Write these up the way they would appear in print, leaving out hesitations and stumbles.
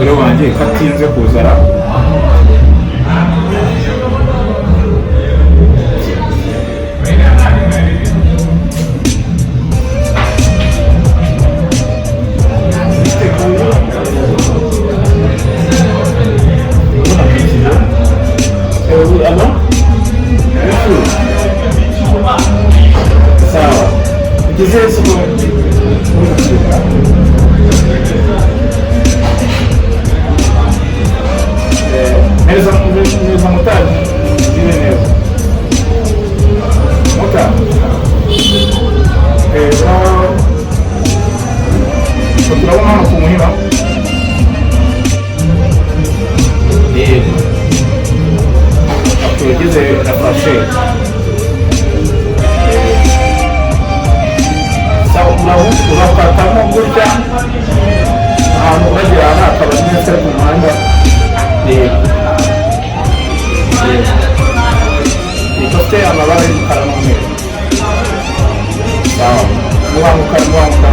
Umugore wanjye ko atinze kuzara. Oui, allô? Sawa. Ugeze soko. Neza neza motari. Vive neza. Motari. Eh, turabona hano ku Muhima. Yego. Tugeze na fashe. Sawa, urakatamo gutya ahantu uragera hari akabari neza ku muhanda. Yego. Yego. Ifite amabara y'umukara n'umweru. Sawa. Mubanguka, mubanguka.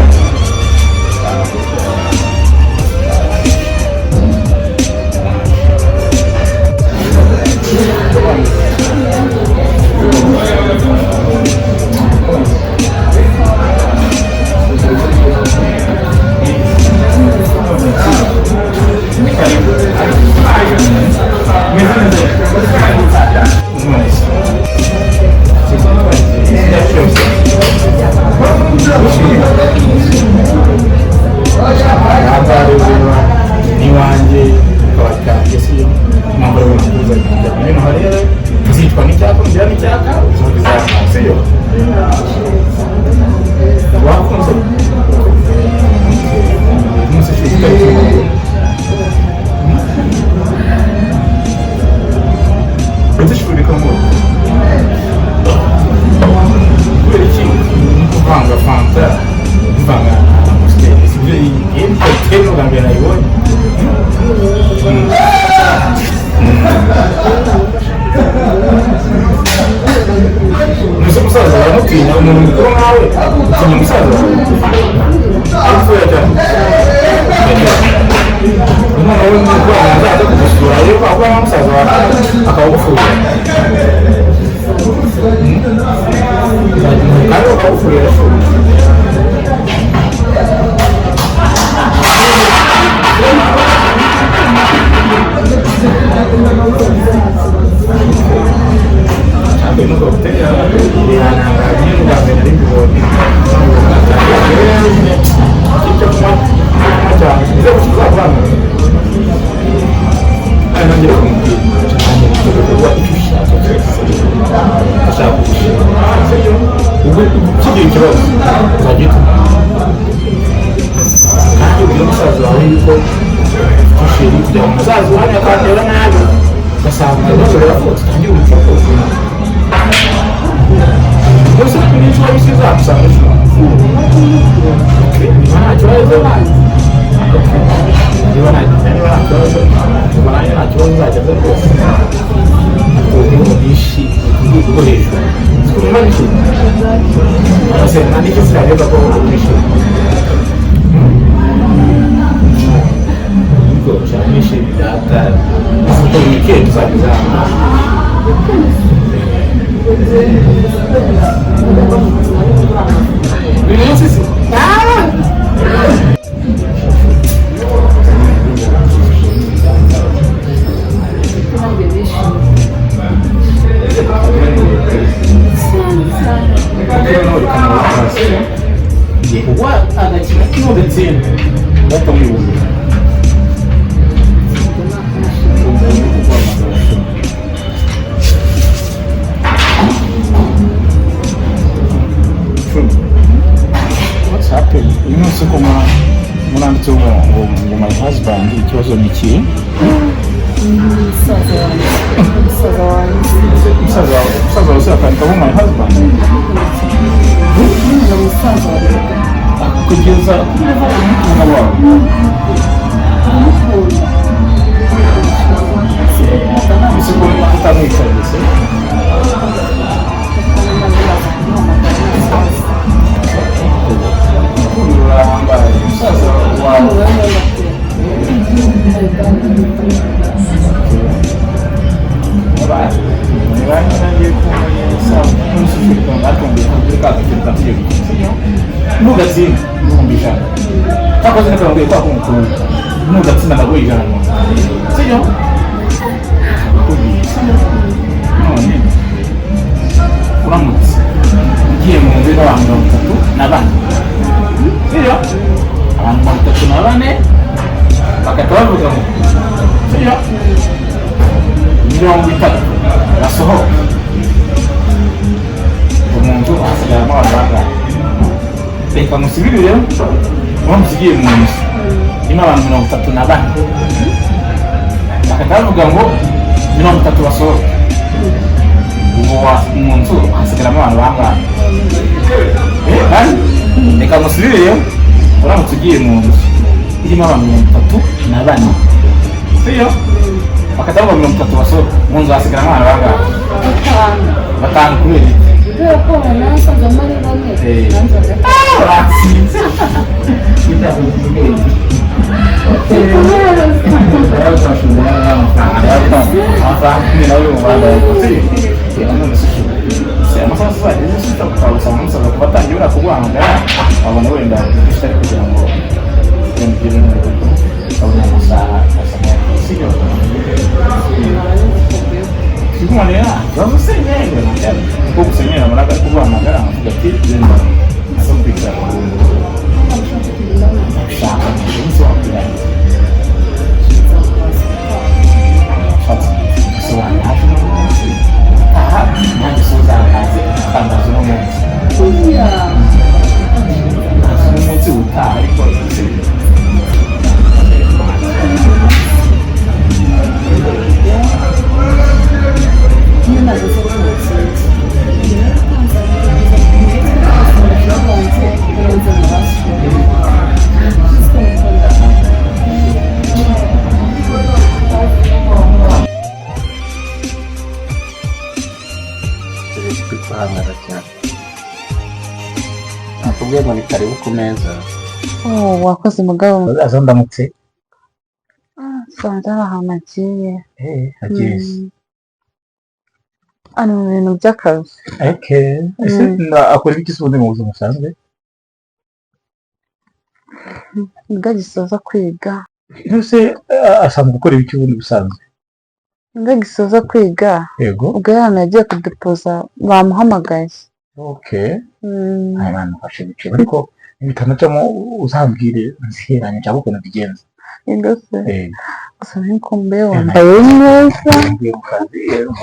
N'iwanjye abatange siyo mpamvu rero nakuzanye hino hariya tuzicwa n'icyaka mugira n'icyaka ubuzima bizaba siyo wakunze umunsi ushize uretse ngo kubera iki kuvanga Fanta kuvanga Amstel sibyo iyi cocktail ubwa mbere nayibonye. Mbese umusaza baramutinya umuntu mukuru nkawe utinya umusaza arapfuye cyane umwana we mukuru azaza kugusura iyo avuga nka musaza wawe akaba agufuye kandi bakagufurira. Kigira ikibazo uzajya uhita kandi ubwira musaza wawe yuko ufite kugira ngo umusaza wawe akantera nabi ugasanga ibibazo biravutse utangira umuco w'ubuzima gusa n'icyo wabise uzagusanga ejo niba nta kibazo niba nta kibazo niba nanjye nta kibazo uzajya aza rwose ubu nishimye ku rwego rwo hejuru niba nishimye ese nta n'icyo sinareba ko wishimye ariko nshaka nishimye data kuko weekend uzageza uyu munsi se. Nanjye nishimye cyane. Ngiye kuguha agakino k'inodetsinda batamwibuza. What's happened? Uyu munsi ko muranditseho ngo my husband ikibazo ni iki? Umusaza wanjye, umusaza wanjye. Umusaza wawe, umusaza wawe se akandikaho my husband? Ni umusaza wanjye. Kugeza kuri level umutungo wawe. Ndamukunda. Ese ko utamwicaye se? Urukundo rurahambaye umusaza wawe. Nugatsinda 100,000, cyakoze nakababwiye kwa kumukunda, nugatsinda ndaguha 100, sibyo? Nakubwiye, sibyo? None uramutse ugiye mu nzu y'abantu 34, sibyo? Abantu 34 bagahita bavuga ngo, sibyo, 30 basohoka, mu nzu hasigaramo abantu bangahe? Reka musubirire. Uramutse ugiye mu nzu irimo abantu 34, bagahita bavuga ngo 30 basohoke, ubu mu nzu hasigaramo abantu bangahe? Bane. Reka musubirire. Uramutse ugiye mu nzu irimo abantu 34, sibyo, bagahita bavuga 30 basohoke, mu nzu hasigaramo abantu bangahe? Batanu. Batanu. Kubera iki? Kubera ko nasanzemo ari bane. Nanjye batanu. Batsinze. Wabona wenda utari kugira ngo ugire ukabona amasaha sibyo? Tikumanira ikibazo se yewe, kuko gusa nyine nabonaga ari kuguhamagara nkavuga ati wenda aza kwicara gushaka umunsi wakwiranye ushatse gusobanura hafi n'umunsi aha nanjye uzakaze ukandaza uno munsi, ukandaza uno munsi utaha, ariko sibyo? Kwihangana cyane, nakubwiye ngo ni karibu ku meza. Oh, wakoze mugabo. Aza ndamutse. Nsanze hari ahantu agiye. Agiye? Ari mu bintu by'akazi. Okay, ese akora ibiki se ubundi mu buzima busanzwe? Nibwo agisoza kwiga. Ese asanzwe gukora ibiki ubundi busanzwe? Nibwo agisoza kwiga. Yego. Ubwo yari ahantu yagiye kudepoza bamuhamagaye. Okay, aya mufashe ibiciro, ariko nibitanacamo uzambwire nziheranye cyangwa ukuntu bigenza. Yego se. Eh. Gusa ntikumbe wambaye neza. Ngiye mu kazi, ngiye mu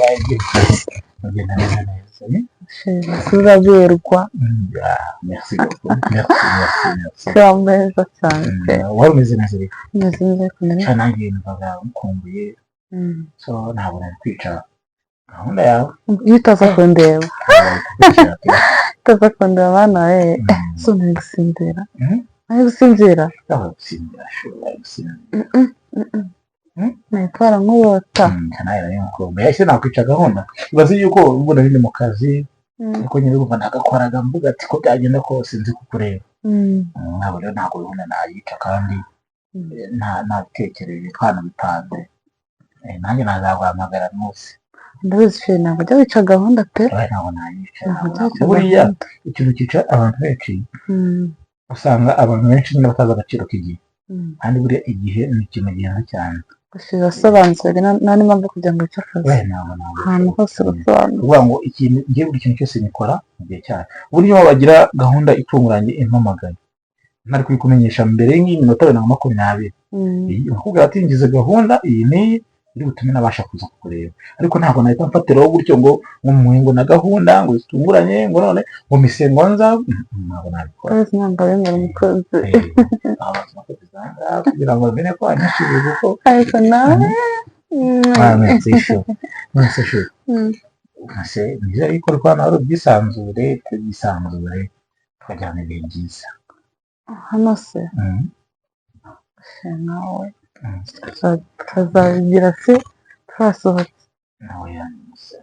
kazi, ngenda neza neza, eh? Sheri, turaberwa. Ah, merci beaucoup, merci, merci, merci. Wambaye neza cyane pe. Wari umeze neza rero? Umeze neza kumenya. Cyane, nanjye numvaga mukumbuye. So ntabwo nari kwica gahunda yawe. Iyo utaza kundeba. Ntabwo nari kukwica pe. Utaza kundeba bana we. So nari gusinzira. Nari gusinzira. Ntabwo gusinzira, shobora gusinzira. Nahitwara nk'urota. Cyane, nari mukumbuye. Ese nakwica gahunda? Ibaze yuko ubwo nari ndi mu kazi, ariko nyine urumva nagakoraga mvuga ati ko byagenda kose nzi kukureba. Ntabwo rero, ntabwo gahunda nayica kandi ntabitekereje twanabipanze. Nanjye nazaguhamagara rwose. Ndabizi sheri, ntabwo ujya wica gahunda pe. Oya, ntabwo nayica. Ntabwo ujya wica Buriya gahunda. ikintu cyica abantu benshi, usanga abantu benshi nyine batazi agaciro k'igihe, kandi buriya igihe ni ikintu gihenze cyane. Gusa urasobanutse, nta n'impamvu kugira ngo wice akazi. Oya, ntabwo Ahantu hose urasobanutse. Kuvuga ngo ikintu ngiye, buri kintu cyose nyikora mu gihe cyayo. Uburyo wagira gahunda itunguranye impamagaye ntari kubikumenyesha mbere y'iminota 20. Iyi, bakubwira ati ngize gahunda iyi n'iyi iri butume nabasha kuza kukureba, ariko ntabwo nahita mfatiraho gutyo ngo ngo na gahunda ngo zitunguranye, ngo none ngo mise ngo nza, ntabwo nabikora. Ndabizi, ntabwo abemera umukunzi. Abantu bakoze aha ngaha kugira ngo bamenye ko wanyishimiye kuko Ariko nawe Ah, merci chou, merci chou. Ese nizere yuko ariko hano hari ubwisanzure, twisanzure tukajyana ibihe byiza. Hano se? Se nawe tukazabigira se twasohotse? Nawe yanise,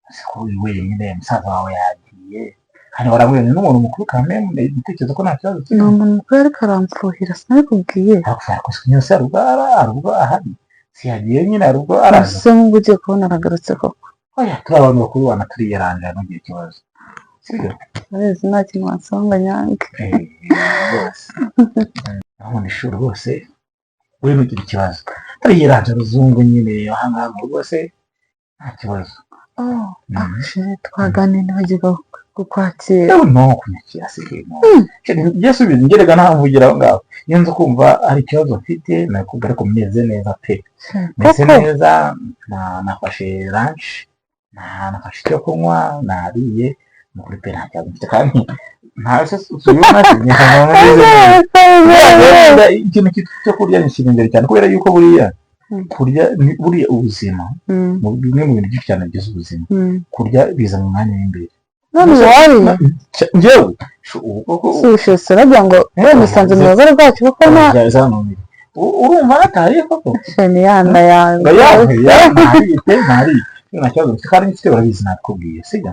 ese ko uri wenyine, musaza wawe yagiye? Hano barambwira ni n'umuntu mukuru kameme, ndatekereza ko nta kibazo Ni kirimo. umuntu mukuru ariko aramfuhira, sinabikubwiye. Ariko yose hari ubwo hari ubwo ahari, si yagiye nyine, hari ubwo araza. Ese nk'ubwo ugiye kubona aragarutse koko? Oya, turi abantu bakuru bana, turiyaranja, ntugire ikibazo, sibyo? Urabizi nta kintu wansaba ngo nyange. Eh, rwose aho mu ishuri rwose we ntugire ikibazo, turiyaranja ruzungu nyine ahangaha mu rwose nta kibazo. Oh, chéri, twaganiriye ntibagirwa kukwakira. Yewe, no kunyakira si ibintu Yesu ubizi, ngerega ntamvugira aho ngaho. Iyo nza kumva hari ikibazo mfite nakubwira, ariko meze neza pe, meze Koko? neza. Nafashe lunch, nafashe icyo kunywa, nariye, ni ukuri pe, nta kibazo mfite kandi nta se subibona meze neza. Ikintu cyo kurya nishyira imbere cyane, kubera yuko buriya kurya buriya ubuzima, mu bimwe mu bintu byinshi cyane bigize ubuzima, kurya biza mu mwanya w'imbere. None wariye? Njyewe ubu koko Si ushese uragira ngo wenda usanze mu rugo rwacu kuko nta Urumva natariye koko? Chéri, yanda yawe. Ngo ya ntariye pe, ntariye, nta kibazo mfite kandi mfite, urabizi nabikubwiye, sibyo?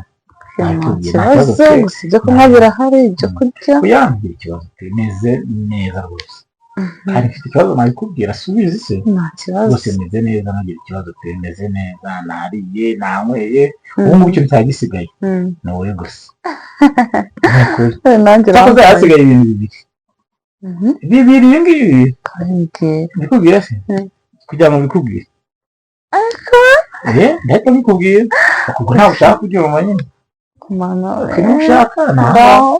Nta Nabikubwiye, nta kibazo kibazo pe. Gusa ibyo kunywa birahari, ibyo kurya. Oya, ntugire ikibazo pe, meze neza rwose, kandi mfite ikibazo nabikubwira, subizi se? Nta kibazo. Rwose meze neza, ntugire ikibazo pe, meze neza, nariye, nanyweye, ubu ngubu ikintu cyari gisigaye ni wowe gusa. Ni ukuri. Nanjye Cyakoze urambaye. hasigaye ibintu bibiri, bibiri ibi ngibi. Kabimbwira. Mbikubwire se? Kugira ngo mbikubwire, eh, ndahita mbikubwira ubwo ntabwo ushaka kubyumva nyine. Kumana. Niba ushaka ntabwo Ngaho.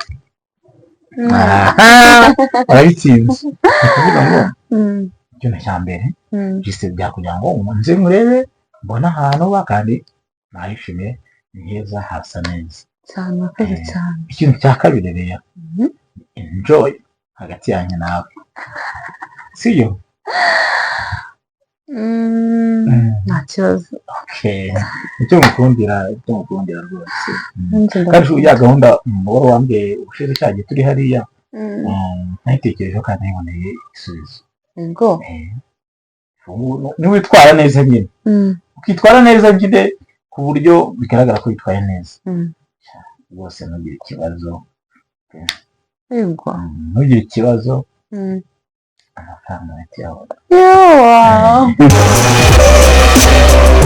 Urabitsinze. Ni ukuvuga ngo ikintu cya mbere juste byakugira ngo nze nkurebe, mbone ahantu uba, kandi nahishimiye, ni heza, hasa neza. Cyane, urakoze cyane. Ikintu cya kabiri rero, enjoy hagati yanjye nawe, sibyo? Nta kibazo. Okay. Icyo mukundira rwose. Nanjye Kandi ndagukunda. ya gahunda wari wambwiye ubushize cyagiye turi hariya, nayitekerejeho kandi nayiboneye igisubizo. Yego. Ubu niwitwara neza nyine, ukitwara neza nyine ku buryo bigaragara ko witwaye neza, rwose ntugire ikibazo. Yego. Ntugire ikibazo, amafaranga bahita uyabona. Yooo.